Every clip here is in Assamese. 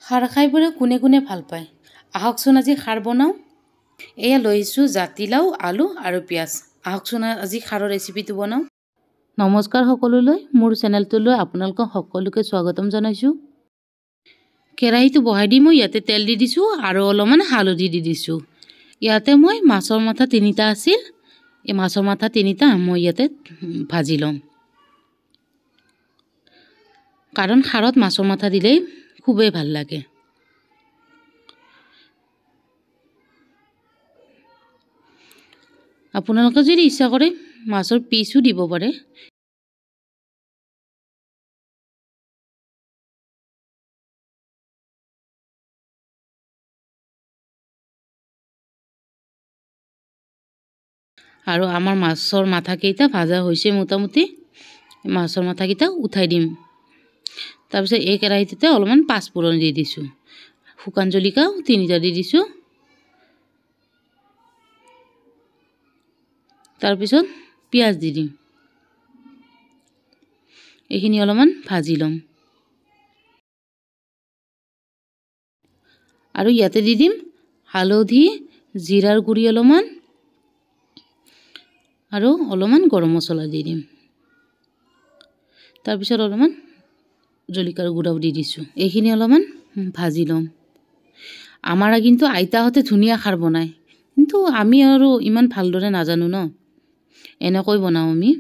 খাৰ খাই বোলে কোনে কোনে ভাল পায়। আহকচোন আজি খাৰ বনাওঁ। এয়া লৈছোঁ জাতিলাও, আলু আৰু পিঁয়াজ। আহকচোন আজি খাৰৰ ৰেচিপিটো বনাওঁ। নমস্কাৰ সকলোলৈ, মোৰ চেনেলটোলৈ আপোনালোকক সকলোকে স্বাগতম জনাইছোঁ। কেৰাহীটো বহাই দি মই ইয়াতে তেল দি দিছোঁ আৰু অলপমান হালধি দি দিছোঁ। ইয়াতে মই মাছৰ মাথা তিনিটা আছিল, এই মাছৰ মাথা তিনিটা মই ইয়াতে ভাজি ল'ম, কাৰণ খাৰত মাছৰ মাথা দিলেই খুবেই ভাল লাগে। আপোনালোকে যদি ইচ্ছা কৰে মাছৰ পিচো দিব পাৰে। আৰু আমাৰ মাছৰ মাথাকেইটা ভাজা হৈছে মোটামুটি। মাছৰ মাথাকেইটা উঠাই দিম। তাৰপিছত এই কেৰাহীটোতে অলপমান পাঁচফোৰণ দি দিছোঁ, শুকান জলকীয়াও তিনিটা দি দিছোঁ। তাৰপিছত পিঁয়াজ দি দিম। এইখিনি অলপমান ভাজি ল'ম। আৰু ইয়াতে দি দিম হালধি, জিৰাৰ গুড়ি অলপমান আৰু অলপমান গৰম মছলা দি দিম। তাৰপিছত অলপমান জলকীয়াৰ গুড়াও দি দিছোঁ। এইখিনি অলপমান ভাজি ল'ম। আমাৰ কিন্তু আইতাহঁতে ধুনীয়া খাৰ বনায়, কিন্তু আমি আৰু ইমান ভালদৰে নাজানো ন, এনেকৈ বনাওঁ আমি।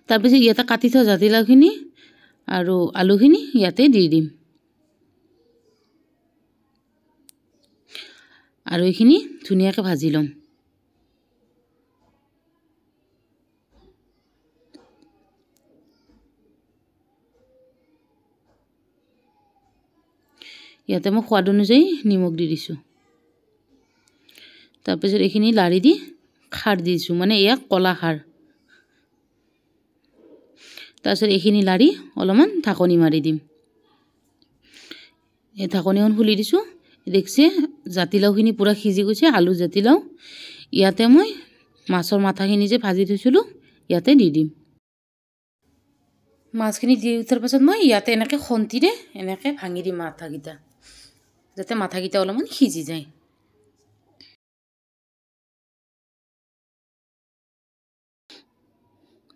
তাৰপিছত ইয়াতে কাটি থোৱা জাতিলাওখিনি আৰু আলুখিনি ইয়াতে দি দিম। আৰু এইখিনি ধুনীয়াকৈ ভাজি ল'ম। ইয়াতে মই সোৱাদ অনুযায়ী নিমখ দি দিছোঁ। তাৰপিছত এইখিনি লাৰি দি খাৰ দিছোঁ, মানে এয়া ক'লা খাৰ। তাৰপিছত এইখিনি লাৰি অলপমান ঢাকনি মাৰি দিম। এই ঢাকনিখন খুলি দিছোঁ। দেখিছে জাতিলাওখিনি পূৰা সিজি গৈছে, আলু জাতিলাও। ইয়াতে মই মাছৰ মাথাখিনি যে ভাজি থৈছিলোঁ ইয়াতে দি দিম। মাছখিনি দি উঠাৰ পাছত মই ইয়াতে এনেকৈ খন্তিৰে এনেকৈ ভাঙি দিম মাথাকেইটা, যাতে মাথাকেইটা অলপমান সিজি যায়।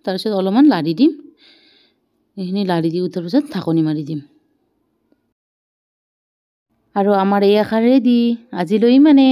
তাৰপিছত অলপমান লাৰি দিম। এইখিনি লাৰি দি উঠাৰ পাছত ঢাকনি মাৰি দিম। আৰু আমাৰ এই আষাৰ ৰেডি। আজিলৈ ইমানে।